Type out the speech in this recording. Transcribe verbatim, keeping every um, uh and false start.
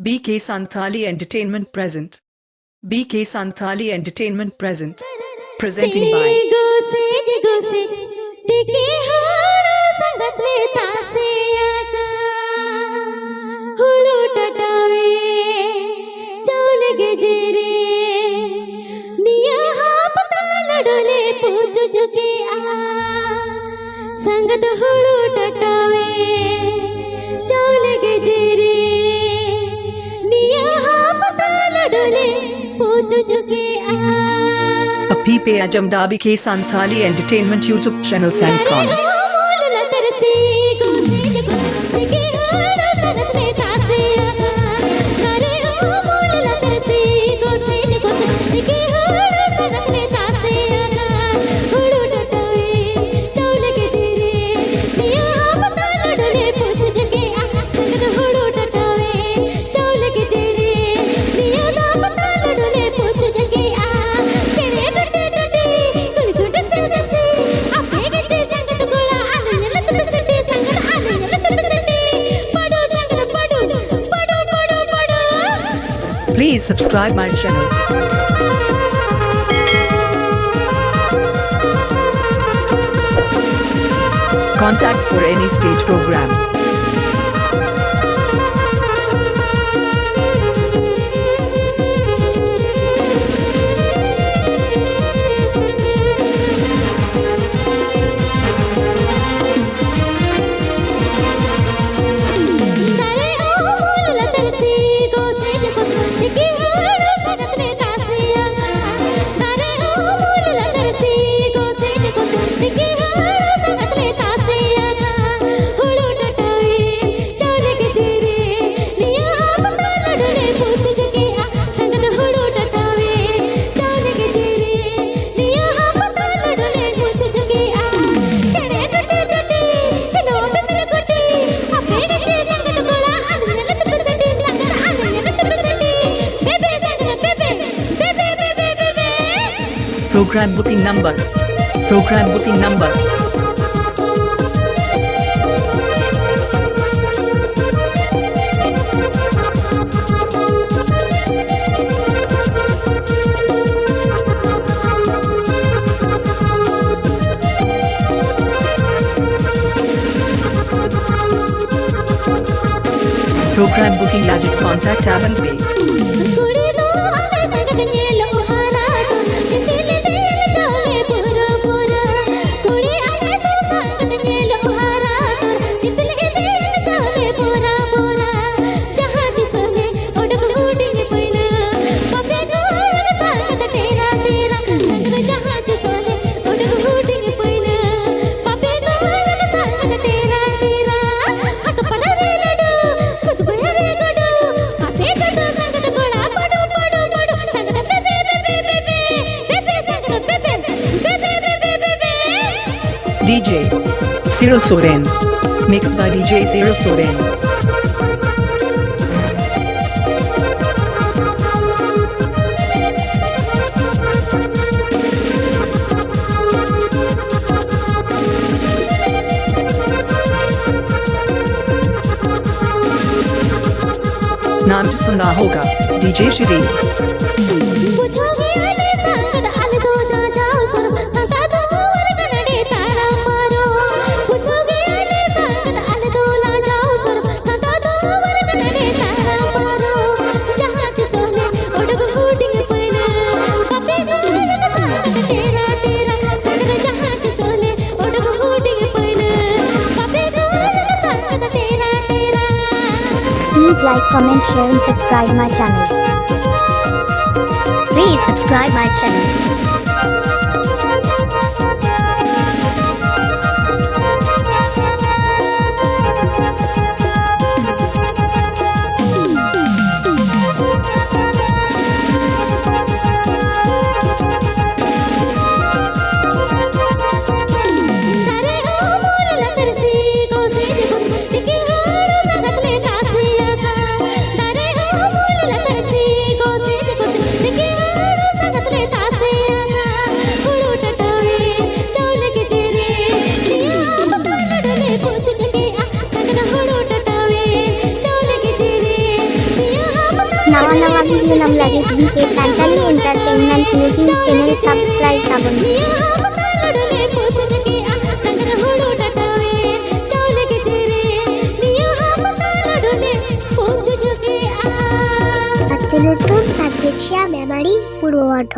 B K Santhali Entertainment present. B K Santhali Entertainment present. Presenting by Sego se, sego se, tiki horo sangat le tase aka. Hulu tatawe, chaule ge jere. Niya hapta ladole puchu juke a. Sangat hulu tatawe, chaule ge jere. Niya hapta ladole puchu juke a. ᱟᱯᱮ ᱯᱮ ᱟᱸᱡᱚᱢ ᱫᱟ B K Santhali Entertainment YouTube channel ᱥᱮᱱ ᱠᱷᱚᱱ᱾ Please subscribe my channel. Contact for any stage program. Program booking number. Program booking number. Prime booking lajit contact tabang pay. ᱠᱩᱲᱤ ᱫᱚ ᱟᱞᱮ ᱥᱟᱸᱜᱟᱛ ᱧᱮᱞᱚᱜ ᱦᱟᱨᱟ ᱫᱚ, ᱫᱤᱯᱤᱞ ᱤᱫᱤᱭᱟᱞᱮ ᱪᱟᱣᱞᱮ ᱵᱷᱳᱨᱟ ᱵᱷᱳᱨᱟ᱾ ᱠᱩᱲᱤ ᱟᱞᱮ ᱫᱚ ᱥᱟᱸᱜᱟᱛ ᱧᱮᱞᱚᱜ ᱦᱟᱨᱟ ᱫᱚ, ᱫᱤᱯᱤᱞ ᱤᱫᱤᱭᱟᱞᱮ ᱪᱟᱣᱞᱮ ᱵᱷᱳᱨᱟ ᱵᱷᱳᱨᱟ᱾ ᱡᱟᱦᱟᱸ ᱛᱤᱥᱚᱜ ᱞᱮ ᱚᱰᱚᱠ ᱦᱩᱰᱤᱧ ᱯᱟᱹᱭᱞᱟᱹ, ᱵᱟᱯᱮ ᱜᱚᱲ ᱥᱟᱸᱜᱟᱛ ᱴᱮᱨᱟ ᱴᱮᱨᱟ᱾ ᱥᱟᱸᱜᱟᱛ ᱡᱟᱦᱟᱸ ᱛᱤᱥᱚᱜ ᱞᱮ ᱚᱰᱚᱠ ᱦᱩᱰᱤᱧ ᱯᱟᱹᱭᱞᱟᱹ, ᱵᱟᱯᱮ ᱜᱚᱲ ᱥᱟᱸᱜᱟᱛ ᱴᱮᱨᱟ ᱴᱮᱨᱟ᱾ ᱦᱟᱛ ᱯᱟᱲᱟ ᱨᱮ ᱞᱟᱹᱰᱩ, ᱠᱩᱫ ᱵᱟᱹᱭᱦᱟᱹᱲ ᱨᱮ ᱜᱚᱰᱚ, ᱟᱯᱮ ᱜᱚᱰᱚ ᱥᱟᱸᱜᱟᱛ ᱜᱚᱲᱟ ᱯᱟᱰᱩ ᱯᱟᱰᱩ ᱯᱟᱰᱩ᱾ ᱥᱟᱸᱜᱟᱛ ᱵᱮᱵᱮ ᱵᱮᱵᱮ ᱵᱮᱵᱮ, ᱵᱮᱵᱮ ᱥᱟᱸᱜᱟᱛ ᱵᱮᱵᱮ, ᱵᱮᱵᱮ ᱵᱮᱵᱮ ᱵᱮᱵᱮ᱾ D J Cyril Soren. Mixed by D J Cyril Soren. नाम तो सुना होगा, D J श्री। ᱵᱩᱡᱷᱟᱹᱣ ᱜᱮᱭᱟᱞᱮ ᱥᱟᱸᱜᱟᱛ ᱟᱞᱮ ᱫᱚ ᱡᱟᱡᱟᱣ ᱥᱚᱨᱚᱢ, ᱥᱟᱱᱛᱟᱲ ᱫᱚ ᱦᱚᱲ ᱠᱟᱱᱟᱞᱮ ᱛᱟᱲᱟᱢ ᱯᱟᱨᱚᱢ᱾ ᱵᱩᱡᱷᱟᱹᱣ ᱜᱮᱭᱟᱞᱮ ᱥᱟᱸᱜᱟᱛ ᱟᱞᱮ ᱫᱚ ᱞᱟᱡᱟᱣ ᱥᱚᱨᱚᱢ, ᱥᱟᱱᱛᱟᱲ ᱫᱚ ᱦᱚᱲ ᱠᱟᱱᱟᱞᱮ ᱛᱟᱲᱟᱢ ᱯᱟᱨᱚᱢ᱾ ᱡᱟᱦᱟᱸ ᱛᱤᱥᱚᱜ ᱞᱮ ᱚᱰᱚᱠ ᱦᱩᱰᱤᱧ ᱯᱟᱹᱭᱞᱟᱹ, ᱵᱟᱯᱮ ᱜᱚᱲ ᱥᱟᱸᱜᱟᱛ ᱴᱮᱨᱟ ᱴᱮᱨᱟ᱾ ᱥᱟᱸᱜᱟᱛ ᱡᱟᱦᱟᱸ ᱛᱤᱥᱚᱜ ᱞᱮ ᱚᱰᱚᱠ ᱦᱩᱰᱤᱧ ᱯᱟᱹᱭᱞᱟᱹ, ᱵᱟᱯᱮ ᱜᱚᱲ ᱥᱟᱸᱜᱟᱛ ᱴᱮᱨᱟ ᱴᱮᱨᱟ᱾ Please like, comment, share and subscribe my channel. Please subscribe my channel. ᱫᱟᱨᱮ ᱩᱢᱩᱞ ᱞᱟᱛᱟᱨ ᱥᱤ ᱠᱚ ᱥᱤ ᱛᱤᱠᱤ ᱦᱩᱲᱩ ᱥᱟᱸᱜᱟᱛ ᱞᱮ ᱛᱟᱥᱮ ᱟᱠᱟᱫ᱾ ᱫᱟᱨᱮ ᱩᱢᱩᱞ ᱞᱟᱛᱟᱨ ᱥᱤ ᱠᱚ ᱥᱤ ᱛᱤᱠᱤ ᱦᱩᱲᱩ ᱥᱟᱸᱜᱟᱛ ᱞᱮ ᱛᱟᱥᱮ ᱟᱠᱟᱫ᱾ ᱦᱩᱲᱩ ᱴᱟᱴᱟᱣᱮ ᱪᱟᱣᱞᱮ ᱜᱮᱡᱮᱨᱮ, ᱱᱤᱭᱟᱹ ᱟᱯᱟᱛ ᱞᱟᱹᱰᱩ ᱞᱮ ᱯᱩᱪᱩᱡ ᱠᱮᱜᱼᱟ᱾ ᱥᱟᱸᱜᱟᱛ ᱦᱩᱲᱩ ᱴᱟᱴᱟᱣᱮ ᱪᱟᱣᱞᱮ ᱜᱮᱡᱮᱨᱮ, ᱱᱤᱭᱟᱹ ᱟᱯᱟᱛ ᱱᱟᱣᱟ ᱱᱟᱣᱟ video ᱧᱟᱢ ᱞᱟᱹᱜᱤᱫ B K Santali Entertainment YouTube channel subscribe ᱛᱟᱵᱚᱱ ᱯᱮ᱾ ᱱᱤᱭᱟᱹ ᱟᱯᱟᱛ ᱞᱟᱹᱰᱩ ᱞᱮ ᱯᱩᱪᱩᱡ ᱠᱮᱜᱼᱟ᱾ ᱥᱟᱸᱜᱟᱛ ᱦᱩᱲᱩ ᱴᱟᱴᱟᱣᱮ ᱪᱟᱣᱞᱮ ᱜᱮᱡᱮᱨᱮ, ᱱᱤᱭᱟᱹ ᱟᱯᱟᱛ ᱞᱟᱹᱰᱩ ᱞᱮ ᱯᱩᱨᱵᱚ ᱵᱚᱨᱫᱷᱚᱢᱟᱱ᱾